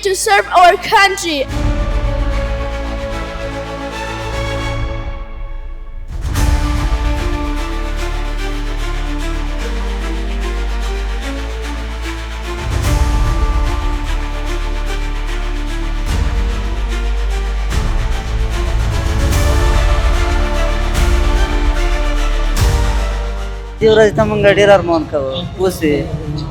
to serve our country. دې ورځې ته مونږ ډېر ارمان کوو، پوه شوې؟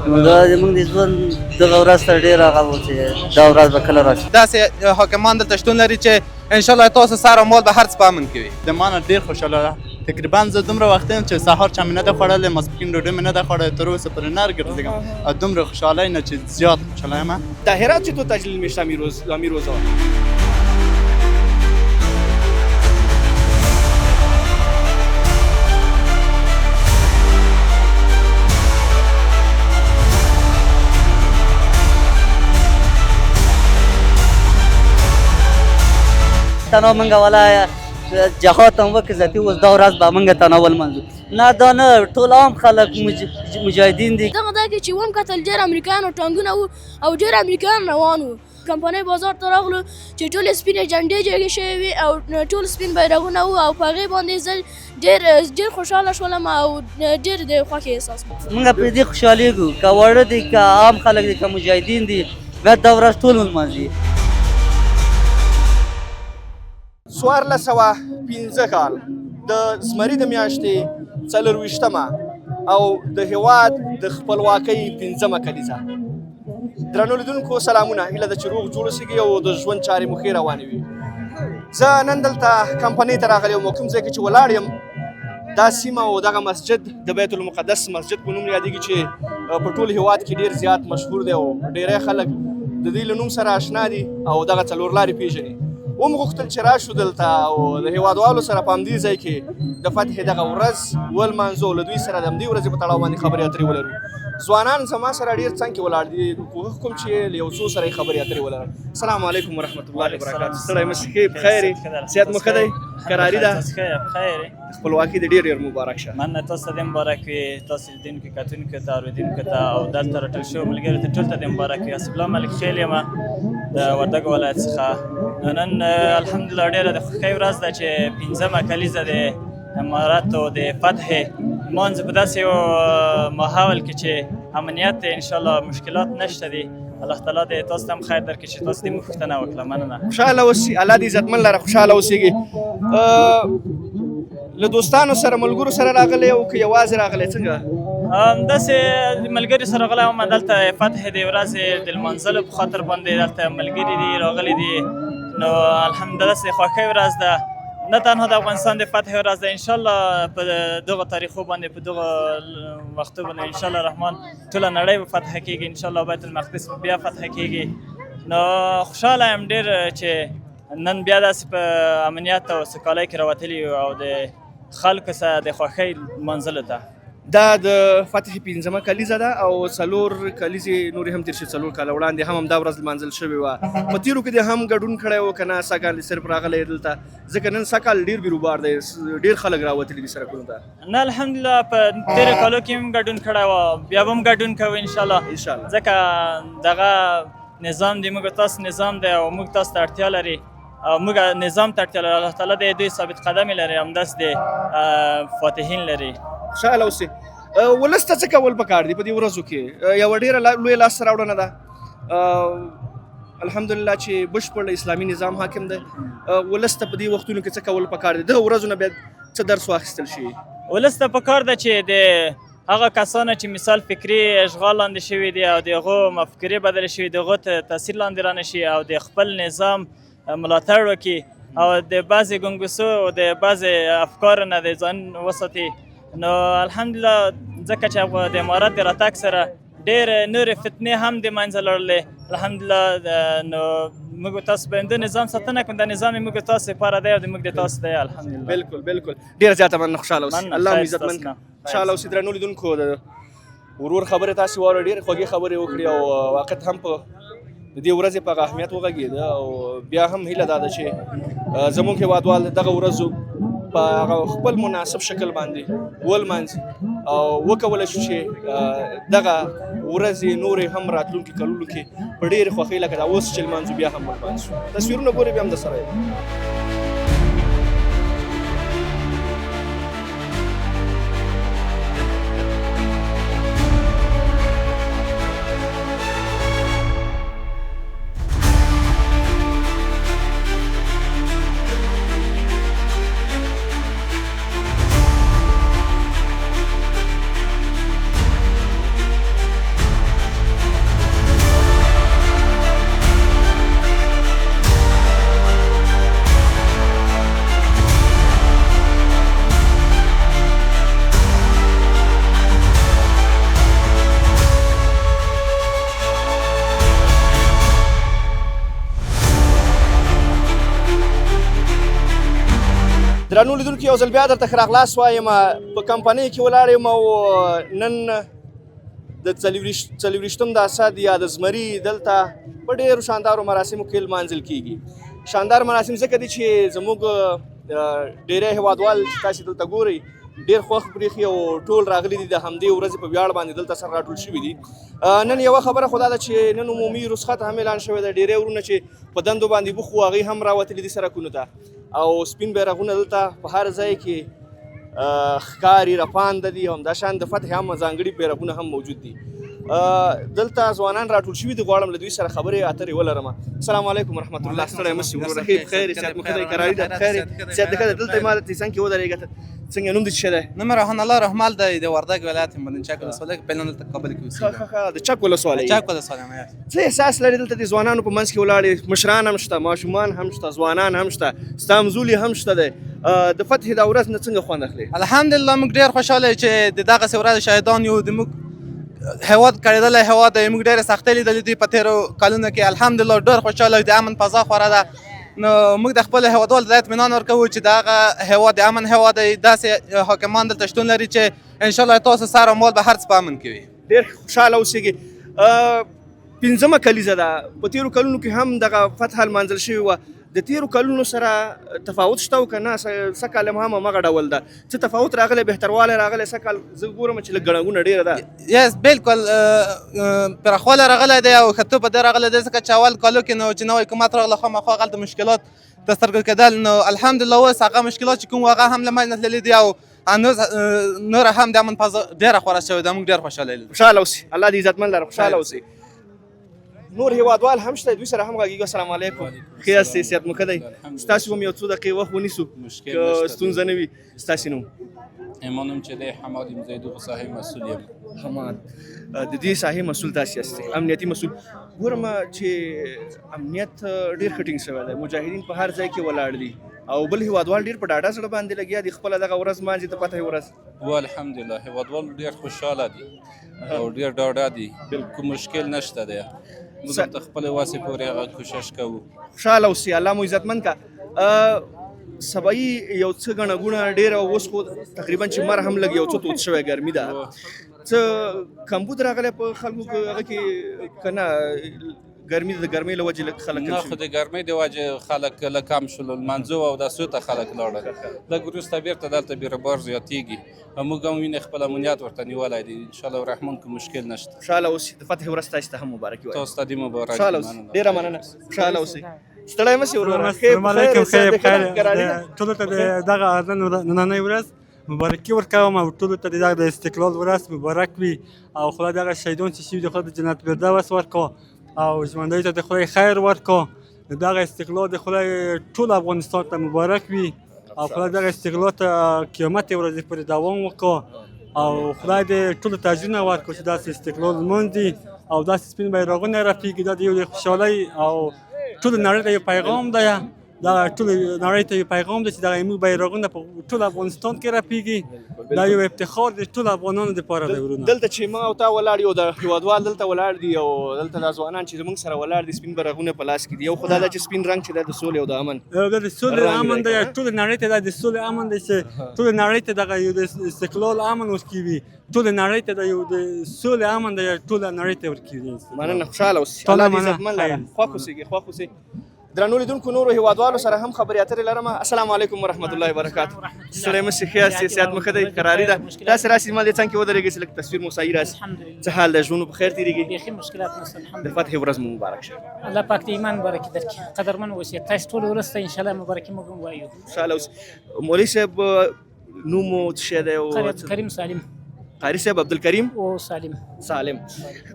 نو دا زمونږ د ژوند دغه ورځ ته ډېر هغه و چې دا ورځ به کله راشي. داسې حاکمان دلته شتون لري چې انشاءالله تاسو سر او مال به هر څه په امن کې وي. د ما نه ډېر خوشحاله ده. تقریبا زه دومره وخت یم چې سهار چا مې نه ده خوړلې، ماسپښین ډوډۍ مې نه ده خوړلې، تر اوسه پورې نر ګرځېږم او دومره خوشحالۍ نه چې زیات خوشحاله یم. در هرات چطور تجلیل میشه امیروزا؟ تنها مونږ ولا جهاد هم وکړ، ذاتي اوس دا ورځ به مونږ تنها ولمانځو. نه دا نه، ټول عام خلک مجاهدین دي. دغه ځای کې چې وم کتل ډېر امریکایانو ټانګونه وو او ډېر امریکایان روان وو. کمپنۍ بازار ته راغلو چې ټولې سپینې جنډې جګې شوې وې او ټول سپین بیرغونه وو او په هغې باندې زه ډېر ډېر خوشحاله شولم او ډېر د خوښۍ احساس مې. مونږ په دې خوشحالېږو، که واړه دي، که عام خلک دي، که مجاهدین دي، باید دا ورځ ټول ولمانځي. 1405 کال د زمري د میاشتې 24مه او د هیواد د خپلواکۍ 5مه کلیزه. درنو لیدونکو سلامونه، هیله ده چې روغ جوړ اوسئ او د ژوند چارې مو ښې روانې وي. زه نن دلته کمپنۍ ته راغلی یم او کوم ځای کې چې ولاړ یم دا سیمه او دغه مسجد د بیت المقدس مسجد په نوم یادېږي چې په ټول هیواد کې ډېر زیات مشهور دی او ډېری خلک د دې له نوم سره آشنا دي او دغه څلور لارې پېژني. وم غوښتل چې راشو دلته او د هیوادوالو سره په همدې ځای کې د فتحې دغه ورځ ولمانځو، له دوی سره د همدې ورځې په تړاو باندې خبرې اترې ولرو. ځوانان زما سره ډېر څنګ کې ولاړ دي، کوښښ کوم چې له یو څو سره یې خبرې اترې ولرم. السلام علیکم ورحمت الله وبرکاته. ستړی مه شې، ښه بخیر یې؟ صحت مو ښه دی؟ قراري ده؟ خپلواکي دې ډېر ډېر مبارک شه. مننه، تاسو ته دې مبارک وي، تاسو لیدونکو کتونکو ته، اورېدونکو ته او دلته راټول شوو ملګرو ته ټول ته دې مبارک وي. حسیب الله ملک خېل یم د وردګو ولایت څخه. نن الحمدلله ډېره د خوښۍ ورځ ده چې 5مه کلیزه د امارت او د فتحې لمانځو په داسې یو ماحول کې چې امنیت دی، انشاءالله مشکلات نشته دي. الله تعالی دې تاسو ته هم خیر درکړي چې تاسو دې موږ پوښتنه وکړه. مننه. خوشحاله اوسئ، الله دې عزتمن لره، خوشحاله اوسېږئ. له دوستانو سره ملګرو سره راغلی او که یوازې راغلی څنګه؟ داسې ملګري سره راغلی وم دلته فتحې د ورځې د لمانځلو په خاطر باندې دلته ملګري دي راغلي دي. نو الحمدلله داسې خوښۍ ورځ ده، نه تنها د افغانستان د فتحې ورځ ده، انشاءالله په دغو تاریخو باندې په دغو وختو باندې انشاءالله رحمان ټوله نړۍ به فتح کېږي، انشاءالله بیت المقدس به بیا فتح کېږي. نو خوشحاله یم ډېر چې نن بیا داسې په امنیت او سوکالۍ کې راوتلي یو او د خلکو سره د خوښۍ لمانځلو ته. دا د فتحې 5مه کلیزه ده او 4 کلیزې نورې هم تېر شوې. 4 کاله وړاندې هم همدا ورځ لمانځل شوې وه. په تېرو کې دې هم ګډون کړی و که نه؟ سږکال دې صرف راغلی دلته؟ ځکه نن سږکال ډېر بیروبار دی، ډېر خلک راوتلي دي سړکونو ته. نه الحمدلله په تېرو کالو کې هم ګډون کړی و، بیا به هم ګډون کوو انشاءالله. انشاءالله. ځکه دغه نظام دی موږ تاسو نظام دی او موږ تاسو ته اړتیا لري او موږ نظام ته اړتیا لري. الله تعالی دې دوی ثابت قدمې لري، همداسې دې فاتحین لري. خوشحاله اوسئ. ولس ته څه کول پکار دي په دې ورځو کې؟ یوه ډېره لویه لاسته راوړنه ده، الحمدلله چې بشپړ اسلامي نظام حاکم دی. ولس ته په دې وختونو کې څه کول پکار دي؟ دغه ورځو نه باید څه درس واخیستل شي؟ ولس ته پکار ده چې د هغه کسانو چې مثال فکري اشغال لاندې شوي دي او د هغو مفکورې بدلې شوي، د هغو تاثیر لاندې رانه شي او د خپل نظام ملاتړ وکړي او د بعضې ګنګوسو او د بعضې افکارو نه د ځان وساتي. نو الحمدلله ځکه چې د امارت د راتګ سره ډېر نورې فتنې هم د منځه لاړلې الحمدلله. نو موږ تاسو به د نظام ساتنه کوو، دا نظام موږ تاسو لپاره دی او د موږ د تاسو دی الحمدلله. بالکل بالکل، ډېره زیاته مننه، خوشحاله اوسئ، مننه، الله مو خیر عزتمن ستاسو کړه. نه. خوشحاله اوسئ. درنو لیدونکو د ورور خبرې تاسې واورئ، ډېرې خوږې خبرې وکړې او واقعیت هم په د دې ورځې په هغه اهمیت وغږېده او بیا هم هیله دا ده چې زموږ هیوادوال دغه ورځو په هغه خپل مناسب شکل باندې ولمانځي او وکولای شو چې دغه ورځې نورې هم راتلونکي کلونو کې په ډېرې خوښۍ لکه دا اوس چې لمانځو بیا هم ولمانځو. تصویرونه ګورئ بیا هم در سره یم. درنو لیدونکو یو ځل بیا درته ښه راغلاست وایم. په کمپنۍ کې ولاړ یم او نن د 24 د اسد یا د زمري دلته په ډېرو شاندارو مراسمو کې لمانځل کېږي. شاندار مراسم ځکه دي چې زموږ ډېری هېوادوال چې تاسې دلته ګورئ ډېر خوښ برېښي او ټول راغلي دي د همدې ورځې په ویاړ باندې دلته سره راټول شوي دي. نن یوه خبره خو دا ده چې نن عمومي رخصت هم اعلان شوی دی. ډېری ورونه چې په دندو باندې بوخت وو هغوی هم راوتلي دي سرکونو ته او سپین بیرغونه دلته په هر ځای کې ښکاري رپانده دي. همداشان د فتح هم ځانګړي بیرغونه هم موجود دي. دلته ځوانان راټول شوي دي، غواړم له دوی سره خبرې اترې ولرم. السلام علیکم ورحمت الله. ستړی مه شې وروره، ښه په خیر یې، صحت مو ښه دی، کراري ده، خیر یې، صحت دې ښه دی. دلته ما د څنګ کې ودرېږه، څنګه نوم دې څه دی؟ نوم مې رحمان الله رحمل دی، د وردګ ولایت یم، د چک ولسوالۍ کې فعلا دلته کابل کې اوسېږم. ښه ښه، د چک ولسوالۍ. چک ولسوالۍ. څه احساس لرې دلته د ځوانانو په منځ کې ولاړ یې؟ مشران هم شته، ماشومان هم شته، ځوانان هم شته، ستا همزولي هم شته دی. د فتحې دا ورځ نه څنګه خوند اخلې؟ الحمدلله موږ ډېر خوشحاله یو چې د دغسې ورځې شاهدان یو. د موږ هېواد کړېدلی هېواد دی، موږ ډېرې سختۍ لیدلې دي په تېرو کلونو کې. الحمدلله ډېر خوشحاله یو، د امن فضا خوره ده. نو موږ د خپل هېوادوالو ته اطمینان ورکوو چې دغه هېواد د امن هېواد دی، داسې حاکمان دلته شتون لري چې انشاءالله تاسو سر او مال به هر څه په امن کې وي. ډېر خوشحاله اوسېږي. 5مه کلیزه ده، په تېرو کلونو کې هم دغه فتحه لمانځل شوې وه. د تېرو کلونو سره تفاوت شته او که نه؟ سږ کال هم هماغه ډول ده؟ څه تفاوت راغلی، بهتروالی راغلی؟ سږ کال زه ګورم چې لږ ګڼه ګوڼه ډېره ده. یس بالکل، پراخوالی راغلی دی او ښه توب دی راغلی دی، ځکه چې اول کالو کې نو چې نوی حکومت راغله خامخا هلته مشکلات تر سترګو کېدل. نو الحمدلله اوس هغه مشکلات چې کوم هغه هم له منځه تللي دي او هنوز نوره هم د امن فضا ډېره خوره شوې ده. موږ ډېر خوشحاله یو. خوشحاله اوسئ، الله دې عزتمن لره، خوشحاله اوسئ. نور هیوادوال هم شته، دوی سره هم غږیږو. السلام علیکم، ښه یاستئ؟ صحت مو ښه دی؟ ستاسو هم یو څو دقیقې وخت ونیسو که ستونزه نه وي. ستاسې نوم؟ زما نوم چې دی حماد یم، زه د دغه ساحې مسؤل یم. حماد، د دې ساحې مسؤل تاسې یاستئ، امنیتي مسؤل. ګورم چې امنیت ډېر ښه ټینګ شوی دی، مجاهدین په هر ځای کې ولاړ دي او بل هیوادوال ډېر په ډاډه زړه باندې لګیا دي خپله دغه ورځ لمانځي، د فتحې ورځ. و الحمدلله هیوادوال ډېر خوشحاله دي او ډېر ډاډه دي، کوم مشکل نشته دی. موږ هم تر خپلې وسې پورې هغه کوشش کوو. خوشحاله اوسئ، الله مو عزتمند که. سبایي یو څه ګڼه ګوڼه ډېره وه، اوس خو تقریبا چې لمر هم لږ یو څه تود شوی، ګرمي ده، څه کمبود راغلی په خلکو کې هغه کې که نه؟ ګرمي د ګرمۍ له وجې لږ خلک نه، خو د ګرمۍ د وجې خلک لږ کم شول، لمانځو او داسو ته خلک لاړل. لږ وروسته بېرته دلته بیروبار زیاتېږي او موږ هم وینې خپل امنیت ورته نیولی دی. انشاءالله الرحمن کوم مشکل نشته. خوشحاله اوسئ، د فتحې ورځ تاسو ته هم مبارکي وایم. تاسو ته دې مبارک. خوشحاله اوسئ، ډېره مننه، خوشحاله اوسئ. ستړی مه شې وروره. السلام علیکم، خیر بخیر. ټولو ته دغه نننۍ ورځ مبارکي ورکوم او ټولو ته دغه د استقلال ورځ مبارک وي او خدای دغه شهیدان چې شوي دي خدای د جنت فردوس ورکړه او ژوندیو ته د خدای خیر ورکړه. دغه استقلال د خدای ټول افغانستان ته مبارک وي او خدای دغه استقلال ته قیامت ورځې پورې دوام وکړه او خدای دې ټولو ته اجرونه ورکړي چې داسې استقلال لمانځي او داسې سپین بیرغونه رپېږي. دا د یو خوشحالۍ او ټول نړۍ ته یو پیغام دی، دا ټول نړۍ ته یو پیغام دی چې دغه زموږ بیرغونه په ټول افغانستان کې رپېږي. دا یو افتخار دی ټول افغانانو دپاره دی ورونه. دلته چې ما او تا ولاړ یو، د هیوادوال دلته ولاړ دي او دلته دا ځوانان چې زموږ سره ولاړ دي سپین بیرغونه په لاس کې دي. یو خو دا ده چې سپین رنګ چې دا د سولې او د امن دا د سولې امن دی، ټول نړۍ ته دا د سولې امن دی چې ټول نړۍ ته دغه یو د استقلال امن ورکوي، ټول نړۍ ته دا یو د سولې امن دی، ټول نړۍ ته ورکوي. مننه، خوشحاله اوسئ، الله دې عزتمن لره، خوښ اوسئ، خوښ اوسئ. درنو لیدونکو، نورو هیوادوالو سره هم خبرې اترې لرم. السلام علیکم ورحمت الله وبرکاته. ستړی مه شئ، ښه یاست؟ صحت مو ښه دی؟ قراري ده؟ داسې راسي، ما دې څنګ کې ودرېږئ چې لږ تصویر مو صحیح راسي. څه حال دی؟ ژوند مو په خیر تېرېږي؟ بیخي مشکلات نشته، الحمدلله. د فتحې ورځ مو مبارک شه. الله پاک دې ایمان مبارکي درکړي، قدرمن اوسې. تاسو ټول ولس ته انشاءالله مبارکي موږ هم وایو. خوشحاله اوسئ. مولوي صاحب، نوم مو څه شی دی؟ قاري عبدالکریم سالم. قاري صاحب عبدالکریم او سالم. سالم،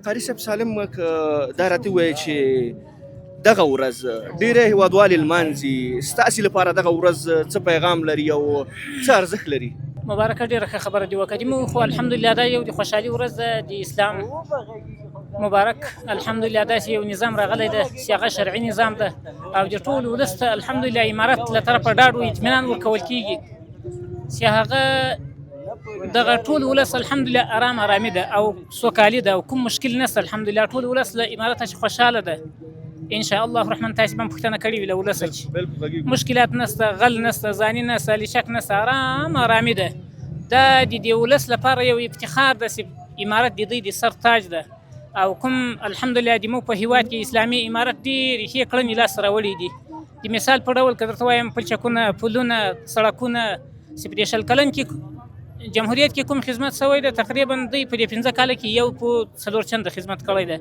قاري صاحب سالم، که دا راته ووایې چې دغه ورځ ډېری هیوادوال یې لمانځي، ستاسې لپاره دغه ورځ څه پیغام لري او څه ارزښت لري؟ مبارکه، ډېره ښه خبره دې وکړه. موږ خو الحمدلله دا یو د خوشحالي ورځ ده، د اسلام مبارک. الحمدلله داسې یو نظام راغلی دی چې هغه شرعي نظام ده، او د ټول ولس ته الحمدلله امارت له طرفه ډاډ او اطمینان ورکول کېږي چې هغه دغه ټول ولس الحمدلله ارام ارامي ده او سوکالي ده او کوم مشکل نشته. الحمدلله ټول ولس له امارته چې خوشحاله ده. ان شاء الله الرحمن تاسو به پوښتنه کړې وي له ولسه چې مشکلات نشته، غل نشته، زانی نشته، لیشک نشته، ارام ارامي ده. دا د دې ولس لپاره یو افتخار ده چې امارت د دوی د سر تاج ده. او کوم الحمدلله د موږ په هیواد کې اسلامي امارت ډېرې ښې کړنې لاسته راوړې دي. د مثال په ډول که درته وایم، پلچکونه، پلونه، سړکونه، چې په دې 20 کلن کې جمهوریت کې کوم خدمت شوی دی، تقریبا دوی په دې 5 کاله کې یو په څلور چنده خدمت کړی دی.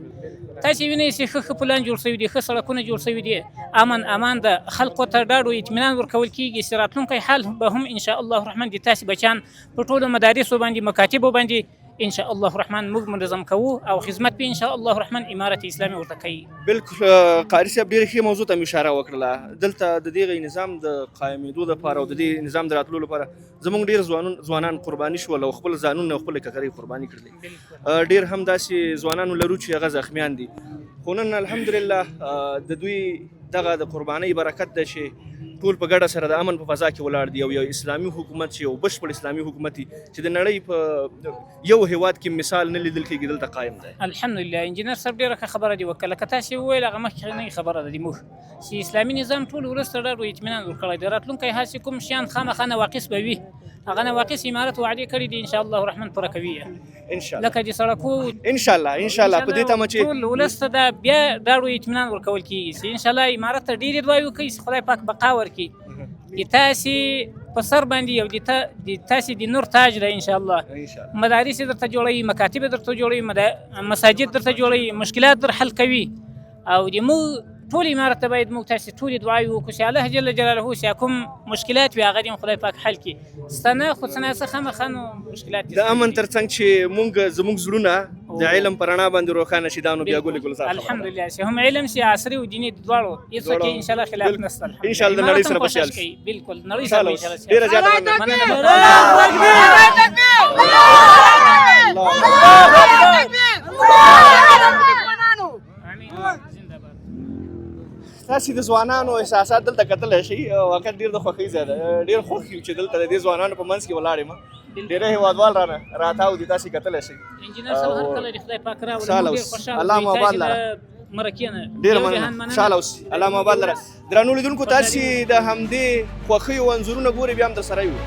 تاسې وینئ چې ښه ښه پلان جوړ شوي دي، ښه سړکونه جوړ شوي دي، امن امان ده، خلکو ته ډاډ او اطمینان ورکول کېږي چې راتلونکی حال به هم ان شاء الله الرحمن د تاسې بچیان په ټولو مدارسو باندې، مکاتبو باندې ان شاء الله الرحمن موږ منظم کوو او خدمت به ان شاء الله الرحمن امارت اسلامي ورته کوي. بالکل قاري صاحب، ډېرې ښې موضوع ته مې اشاره وکړله. دلته د دې نظام د قایمېدو لپاره او د دې نظام د راتلو لپاره زموږ ډېر ځوانان قرباني شول او خپل ځانونه او خپلې ککرۍ قرباني کړلې. ډېر هم داسې ځوانانو لرو چې هغه زخمیان دي، خو نن الحمدلله د دوی دغه د قربانۍ برکت دی چې ټول په ګډه سره د امن په فضا کې ولاړ دي، او یو اسلامي حکومت چې یو بشپړ اسلامي حکومت دی چې د نړۍ په یو هیواد کې مثال نه لیدل کېږي، دلته قایم دی. الحمدلله انجینر صاحب، ډېره ښه خبره دې وکړه. لکه تاسې وویل، هغه مخکې خبره ده د موږ چې اسلامي نظام ټول ولس ته ډاډ او اطمینان ورکړی دی. راتلونکی هسې کوم شیان خامخا نواقص به وي، هغه نواقص امارت وعدې کړې دي، ان شاء الله الرحمن پوره کوي یې. ان شاء الله لکه د سړکو ان شاء الله، ان شاء الله په دې تمه چې ټول ولس ته دا بیا ډاډ او اطمینان ورکول کېږي چې ان شاء الله امارت ته ډېرې دعاوې وکړي چې خدای پاک بقا ورکړي. د تاسې په سر باندې یو د تاسې د نور تاج دی ان شاء الله. مدارس درته جوړوي، مکاتب درته جوړوي، مساجد درته جوړوي، مشکلات در حل کوي. او د موږ ټول امارت ته باید موږ تاسې ټولې دعاوې وکړو چې الله جل جلاله چې کوم مشکلات وي هغه دې هم خدای پاک حل کړي. سته نه خو څه ناڅه خامخا نو مشکلات د امن ترڅنګ چې موږ زموږ زړونه د علم په رڼا باندې روښانه شي، دا نو بیا ګل ګلزار. الحمدلله چې هم علم شي، عصري او دیني دواړو هیڅ کې ان شاء الله خلاف نشته. ان شاء الله نړۍ سره خوشحال شي. بالکل نړۍ سره ان شاء الله. ډیره زیاته مننه. تاسې د ځوانانو احساسات دلته کتلی شئ، واقعا ډېر د خوښۍ ځای دی. ډېر خوښ یو چې دلته د دې ځوانانو په منځ کې ولاړ یم. ډېری هېوادوال رانه راتاو دي، تاسې کتلی شئ. انجینر صاحب، هر کله دې خدای پاک راولي، ډېر خوشحاله. الله مو آباد لره. مرکې نه ډېره مننه، خوشحاله اوسئ، الله مو آباد لره. درنو لیدونکو، تاسې د همدې خوښیو انځورونه ګورئ، بیا هم در سره یو.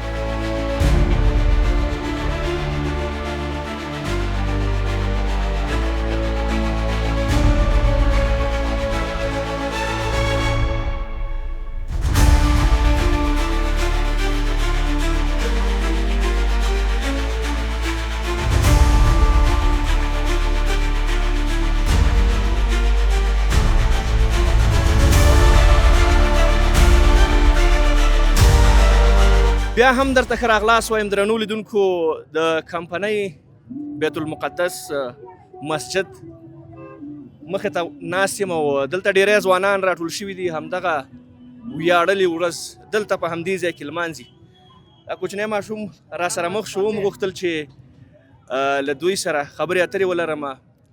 بیا هم درته ښه راغلاست وایم درنو لیدونکو. د کمپنۍ بیت المقدس مسجد مخې ته ناست یم او دلته ډېری ځوانان راټول شوي دي. همدغه ویاړلې ورځ دلته په همدې ځای کې لمانځي. دا کوچنی ماشوم را سره مخ شو، ومې غوښتل چې له دوی سره خبرې اترې ولرم.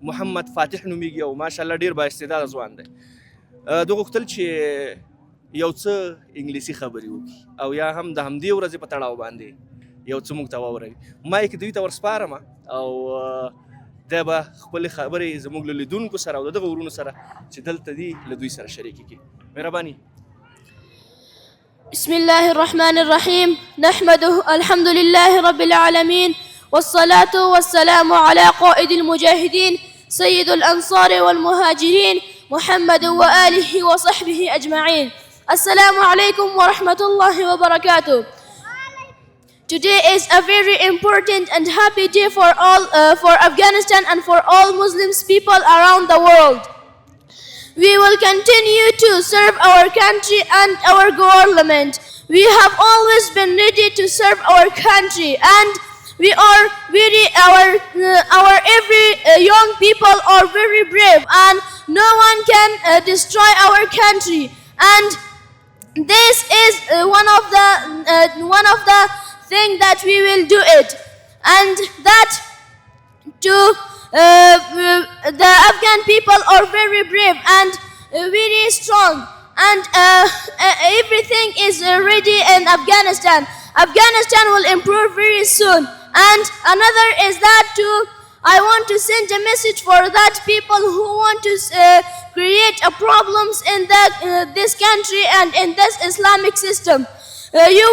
محمد فاتح نومېږي او ماشاءالله ډېر با استعداده ځوان دی. ده غوښتل چې یو څه انګلیسي خبرې وکړي او یا هم د همدې ورځې په تړاو باندې یو څه موږ ته واوروي. مایک دوی ته ورسپارم او دی به خپلې خبرې زموږ له لیدونکو سره او د دغه ورونو سره چې دلته دي له دوی سره شریکې کړي. مهرباني. بسم الله الرحمن الرحيم، نحمده، الحمد لله رب العالمين، والصلاة والسلام على قائد المجاهدين سيد الأنصار والمهاجرين محمد وآله وصحبه أجمعين. السلام عليكم ورحمة الله وبركاته. Today is a very important and happy day for all for Afghanistan and for all Muslims people around the world. We will continue to serve our country and our government. We have always been ready to serve our country, and we are very our every young people are very brave, and no one can destroy our country. And this is one of the thing that we will do it, and that to the Afghan people are very brave and very strong, and everything is ready in Afghanistan. Afghanistan will improve very soon. And another is that to I want to send a message for that people who want to create a problems in this country and in this Islamic system. You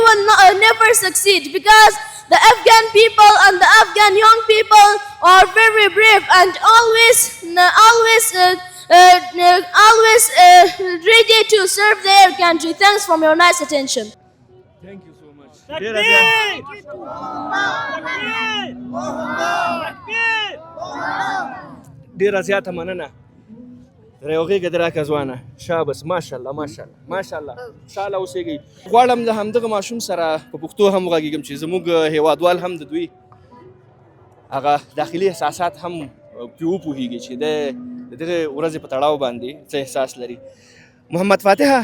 will not, never succeed, because the Afghan people and the Afghan young people are very brave and always ready to serve their country. Thanks for your nice attention. Thank you so much. ډیره زیاته ډیره زیاته مننه. راوغېږه دراکه ځوانه، شابس، ماشاءالله، ماشاءالله، ماشاءالله، خوشحاله اوسېږئ. غواړم له همدغه ماشوم سره په پښتو هم وغږېږم چې زموږ هیوادوال هم د دوی هغه داخلي احساسات هم پرې وپوهېږي چې د دغه ورځې په تړاو باندې څه احساس لري. محمد فاتحه،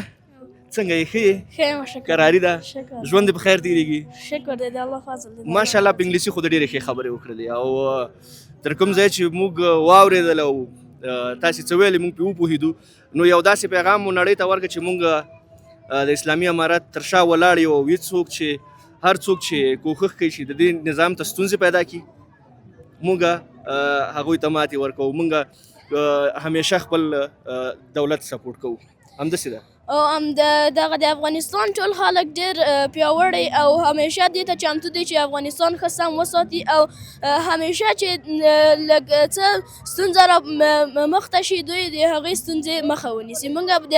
څنګه یې؟ ښه یې؟ ښه یم، شکر. قراري ده؟ شکر. ژوند دې په خیر تېرېږي؟ شکر دی، د الله فضل دی. ماشاءالله، په انګلیسي خو د ډېرې ښې خبرې وکړلې او تر کوم ځای چې موږ واورېدل او تاسې څه ویلې، موږ پرې وپوهېدو. نو یو داسې پیغام مو نړۍ ته ورکړه چې موږ د اسلامي امارت تر شا ولاړ یو او هیڅوک چې هر څوک چې کوښښ کوي چې د دې نظام ته ستونزې پیدا کړي، موږ هغوی ته ماتې ورکوو. موږ همیشه خپل دولت support کوو. همداسې ده؟ او هم د دغه د افغانستان ټول خلک ډېر پیاوړی او همیشه دې ته چمتو دي چې افغانستان ښه سم وساتي، او همیشه چې لږ څه ستونزه را مخته شي، دوی د هغې ستونزې مخه ونیسي. موږ د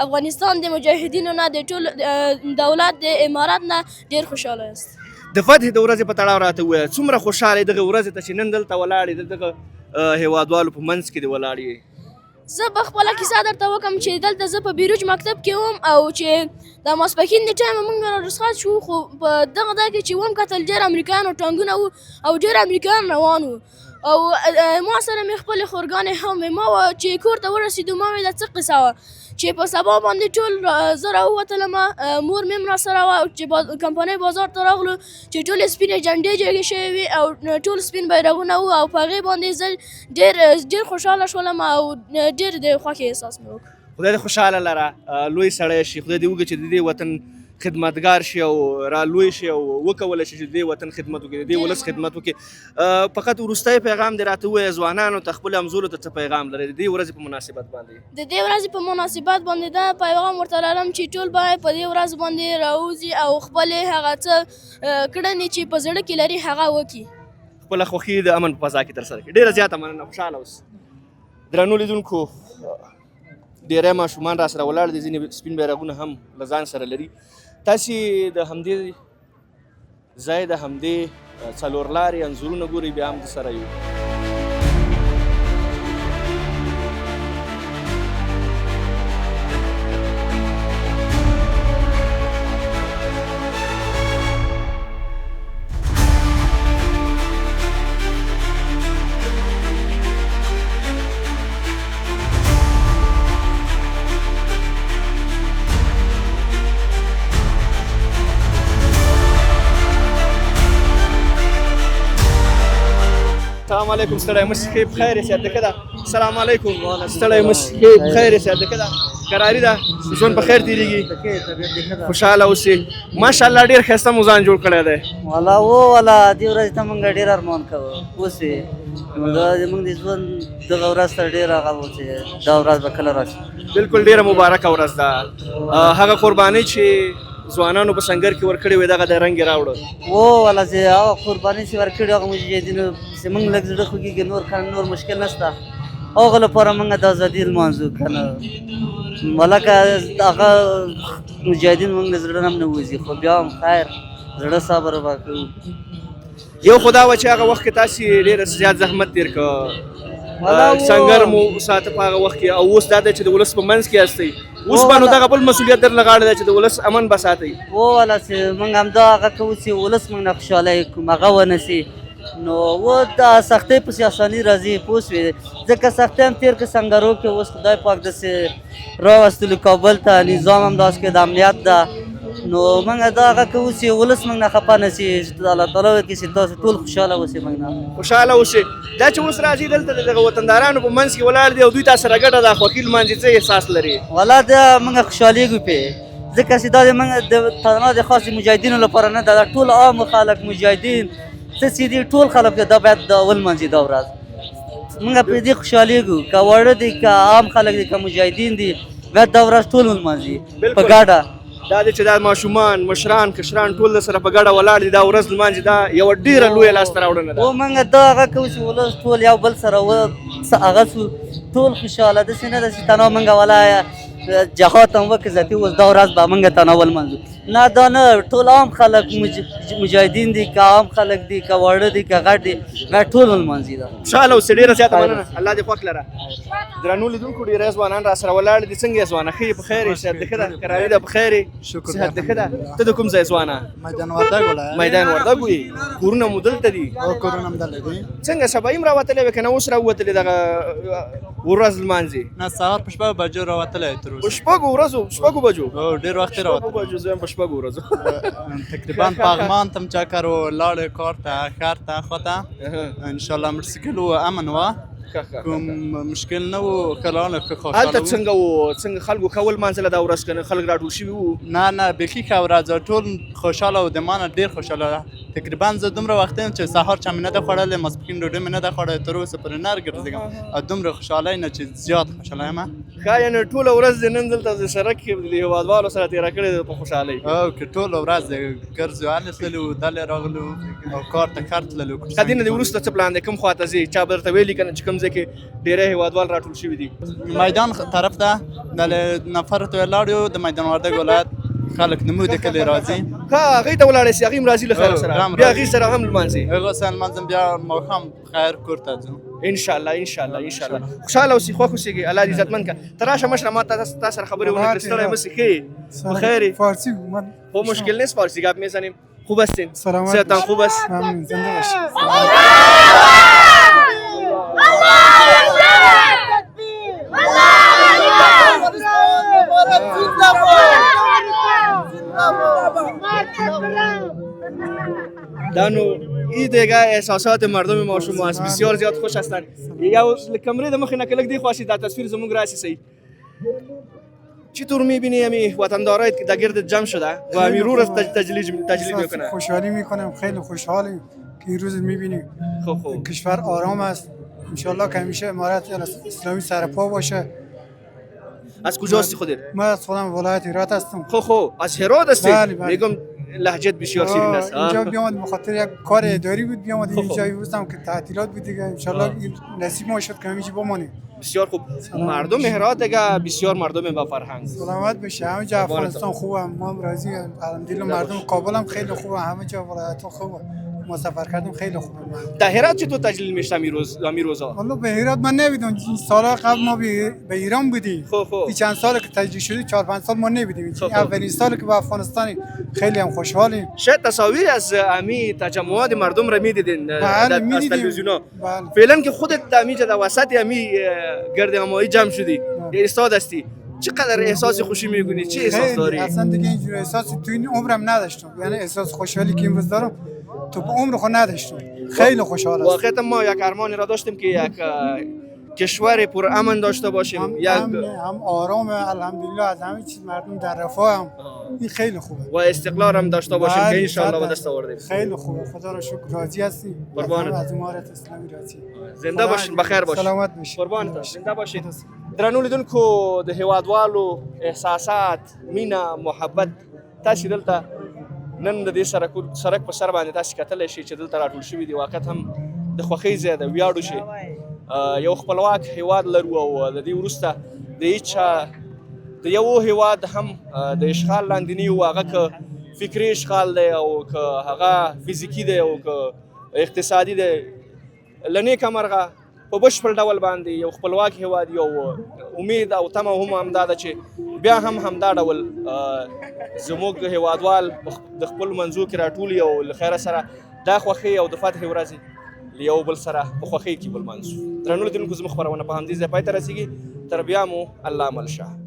افغانستان د مجاهدینو نه، د ټول دولت، د امارت نه ډېر خوشحاله یاست. د فتح د ورځې په تړاو راته ووایه، څومره خوشحاله یې دغه ورځې ته چې نن دلته ولاړ یې، د دغه هیوادوالو په منځ کې دې ولاړ یې؟ زه به خپله کیسه درته وکم چې دلته زه په بیروج مکتب کې وم او چې د ماسپښین د ټایمه مونږ را رخصت شو، خو په دغه ځای کې چې وم کتل، ډېر امریکایانو ټانګونه وو او ډېر امریکایان روان وو، او ما سره مې خپلې خورګانې هم وې. ما چې کور ته ورسېدو، ما وې دا څه قصه وه چې په سبا باندې ټول زه راووتلم، مور مې هم راسره وه، چې کمپنۍ بازار ته راغلو چې ټولې سپینې جنډې جګې شوې وې او ټول سپین بیرغونه وو، او په هغې باندې زه ډېر ډېر خوشحاله شولم او ډېر د خوښۍ احساس مې وکړ. خدای دې خوشحاله لره، لوی سړی شي. خدای دې وکړي چې د دې وطن خدمتګار شي او را لوی شي او وکولی شي چې د دې وطن خدمت وکړي، د دې ولس خدمت وکړي. فقط وروستی پیغام دې راته ووایه، ځوانانو ته، خپلو همزولو ته څه پیغام لرې د دې ورځې په مناسبت باندې؟ د دې ورځې په مناسبت باندې دا پیغام ورته لرم چې ټول باید په دې ورځ باندې راوځي او خپلې هغه څه کړنې چې په زړه کې لري، هغه وکړي. خپله خوښي د امن په فضا کې ترسره کړي. ډېره زیاته مننه، خوشحاله اوس. درنو لیدونکو، ډېری ماشومان را سره ولاړ دي، ځینې سپین بیرغونه هم له ځان سره لري. تاسې د همدې ځای د همدې څلور لارې انځورونه ګورئ. بیا هم سره یو. السلام علیکم، ستړی مه شې، په خیر یې؟ صحت ښه ده؟ السلام علیکم، ستړی مه شې، په خیر یې؟ صحت ښه ده؟ قراري ده؟ ژوند په خیر تېرېږي؟ خوشحاله اوسې. ماشاءالله، ډېر ښایسته مو ځان جوړ کړی دی. والا و والا، دې ورځې ته مونږ ډېر ارمان کوو. اوس یې دا زمونږ د ژوند دغه ورځ ته ډېر هغه و چې دا ورځ به کله راشي. بالکل، ډېره مبارکه ورځ ده. هغه قربانۍ چې ځوانانو په سنګر کې ورکړې وې، دغه د رنګ یې راوړ. و والا، چې هغه قرباني چې ورکړې هغه مجاهدینو، چې مونږ لږ زړه خوږېږي، نور کار نور مشکل نشته. هغه لپاره موږ د ازادي لمانځو که نه ولکه هغه مجاهدین موږ له زړه نه هم نه وځي، خو بیا هم خیر زړه صبر به کوو. یو خو دا وه چې هغه وخت کې تاسې ډېر زیات زحمت تېر کړ، سنګر مو وساته په هغه وخت کې، او اوس دا دی چې د ولس په منځ کې یاستئ، اوس به نو دغه بل مسؤلیت در له غاړې دی چې د ولس امن به ساتئ. ووله چې موږ همدا هغه کوو چې ولس موږ نه خوشحاله کوم هغه ونه سي، نو و دا سختۍ پسې اساني راځي، پوه شوې؟ ځکه سختۍ هم تېر کړه سنګرو کې، اوس خدای پاک داسې راوستلو کابل ته، نظام هم داسې کې د امنیت ده، نو موږ دا هغه کوو چې ولس موږ نه خفه نه شي، الله تعالی ورکړي چې تاسو ټول خوشحاله اوسئ، موږ نه خوشحاله اوسئ. دا چې اوس راځي دلته د دغه وطندارانو په منځ کې ولاړ دي او دوی تاسو سره ګډه دا خوښي لمانځي، څه احساس لري؟ والله دا موږ خوشحالېږو پرې، ځکه چې دا د موږ د تنها د خاص مجاهدینو لپاره نه ده، دا ټول عام خلک مجاهدین څه چې دي ټول خلک دا باید دا ولمانځي دا ورځ. موږ پرې دې خوشحالېږو، که واړه دي که عام خلک دي که مجاهدین دي، باید دا ورځ ټول ولمانځي په ګډه. دا دی چې دا ماشومان، مشران، کشران ټول د سره په ګډه ولاړ دي، دا ورځ لمانځي، دا یوه ډېره لویه لاسته راوړنه ده. او موږ دا هغه کوو چې ولس ټول یو بل سره هغه سو، ټول خوشحاله، داسې نه ده چې تنها موږ ولا جهاد هم وکړو ذاتي اوس دا ورځ به موږ تنها ولمانځو، نه دا نه، ټول عام خلک مجاهدین دي که عام خلک دي که واړه دي که غټ دي، باید ټول ولمانځي. دا خوشحاله اوسې، ډېره زیاته مننه، الله دې خوښ لره. درنو لیدونکو ډېری ځوانان را سره ولاړ دي، څنګه یې ځوانه؟ ښه یې؟ په خیر یې؟ صحت دې ښه ده؟ کراري ده؟ په خیر یې؟ صحت دې ښه ده؟ ته د کوم ځای ځوانه؟ میدان وردګ ولایت. میدان وردګ یې؟ کورونه مو دلته دي؟ هو کورونه مو دلته دي. څنګه سبا هم راوتلی وې که نه اوس راووتلې دغه ورځ لمانځې؟ نه سهار په 6 بجو راوتلی تر اوسه. په شپږو ورځو، شپږو بجو؟ هو ډېر وخت راوتلی. شپږو بجو، زه هم په شپږو ورځو. تقریبا پغمان ته هم چکر و، لاړې کار ته، ښار ته، خوا ته، انشاءالله موټرسایکل و، امن وه، کوم مشکل نه و، ښه لاړه، ښه خوشحاله هلته څنګه و؟ څنګه خلکو ښه ولمانځله دا ورځ که نه خلک راټول شوي وو؟ نه نه بیخي ښه ورځ وه، ټول خوشحاله و، د ما نه ډېر خوشحاله وه. تقریبا زه دومره وخت یم چې سهار چا مې نه ده خوړلې، ماسپښین ډوډۍ مې نه ده خوړلې، تر اوسه پورې نر ګرځېږم او دومره خوشحالۍ نه چې زیات خوشحاله یم. ښه یعنې ټوله ورځ دې نن دلته د سړک کې د هېوادوالو سره تېره کړې ده په خوشحالۍ؟ هو که ټوله ورځ ګرځو، هلې تللي وو، دلې راغلو او کار ته ښار تللو. ښه دې نه دې وروسته څه پلان دی، کوم خوا ته ځې؟ چا به درته ویلي که نه چې کوم ځای کې ډېری هېوادوال راټول شوي دي؟ میدان طرف ته دلې نفر ته ولاړ یو، د میدان وردګ ولایت خلک نمو د کلي راځي. ښه هغې ته ولاړی سي، هغې هم راځي له خیر سره، بیا هغې سره هم لمانځي. هغه سره لمانځم، بیا ماښام خیر کور ته ځو. انشاءالله انشاءالله انشاءالله. خوشحاله اوسې، خوښ اوسېږئ، الله دې عزتمند کړه. ته راشه مشره، ما تا سره خبرې ونه کړې، ستړی مه سې، ښه یې؟ په خیر یې؟ فارسي خو مشکل نیست، فارسي ګپ میزنیم. خوب هستین؟ صحتان خوب است؟ ممنون، زنده باشید. دا نو ای دیگه احساسات مردم ما شما است، بسیار زیاد خوش هستند. یو کمرې د مخې نه که لږ دې خوا شي دا تصویر زموږ راسي صحیح. چطور میبینی امی وطندارای که در گرد جمع شده و امی رو را تجلیل میکنه؟ خوشحالی میکنم، خیلی خوشحالیم که این روز میبینیم. خوب کشور آرام است، انشالله که همیشه امارت اسلامی سرپا باشه. از کجا هستی خودت؟ من از خودم ولایت هرات هستم. خو از هرات هستی؟ بله بله. میگم لهجت بسیار شیرین است. اینجا بیامد به خاطر یک کار اداری بود، بیامد اینجا بودم که تعطیلات بود دیگه، انشالله نصیب ما شد که همیشه بمانیم. بسیار خوب. مردم هرات دیگه بسیار مردم با فرهنگ. سلامت باشه، همه جا افغانستان خوبه، ما هم راضی الحمدلله. مردم کابل هم خیلی خوبه، همه جا ولایت خوبه، ما سفر کردیم خیلی خوبه. در هرات چطور تجلیل میشه امی روزا؟ والله به هرات من نمیدونم، سال قبل ما به ایران بودیم. خو این چند سال که تجلیل شده 4-5 سال ما نبودیم. اولین سال که به افغانستان، خیلی هم خوشحالیم. شاید تصاویر از امی تجمعات مردم را میدیدین از تلویزیونا. فعلا که خودت امی در وسط امی گرد همایی جمع شدی، استاد هستی، چقدر احساس خوشی میکنی؟ چه احساس داری؟ اصلا دیگه اینجور احساس تو این عمرم نداشتم، یعنی احساس خوشحالی که امروز دارم تو به عمر خود نداشتم. خیلی خوشحال هستم. واقعا ما یک ارمانی را داشتیم که یک کشور پر امن داشته باشیم، هم یک هم آرام الحمدلله، از همه چیز مردم در رفاه هم، این خیلی خوبه و استقلال هم داشته باشیم که ان شاء الله به دست آوردیم. خیلی خوبه، خدا را شکر، راضی هستیم. قربانت، از امارت اسلامی راضی. زنده باشین، بخیر باشین، سلامت باشین، قربانت، زنده باشین. درنو لیدونکو د هیوادوالو احساسات، مینه، محبت تاسې دلته نن د دې سرک په سر باندې تاسې کتلی شئ چې دلته راټول شوي دي. واقعیت هم د خوښۍ ځای دی، ویاړو شي. یو خپلواک هیواد لرو او له دې وروسته د هیچا د یو هیواد هم د اشغال لاندې نه یو، هغه که فکري اشغال دی او که هغه فزیکي دی او که اقتصادي دی. له نیکه مرغه په بشپړ ډول باندې یو خپلواک هیواد یو، امید او تمه هم همدا ده چې بیا هم همدا ډول زموږ هیوادوال د خپل منځو کې راټولي او له خیره سره دا خوښۍ او د فتحې ورځې له یو بل سره په خوښۍ کې ولمانځو. درنو لیدونکو، زموږ خپرونه په همدې ځای پای ته رسېږي. تر بیا مو الله مل شه.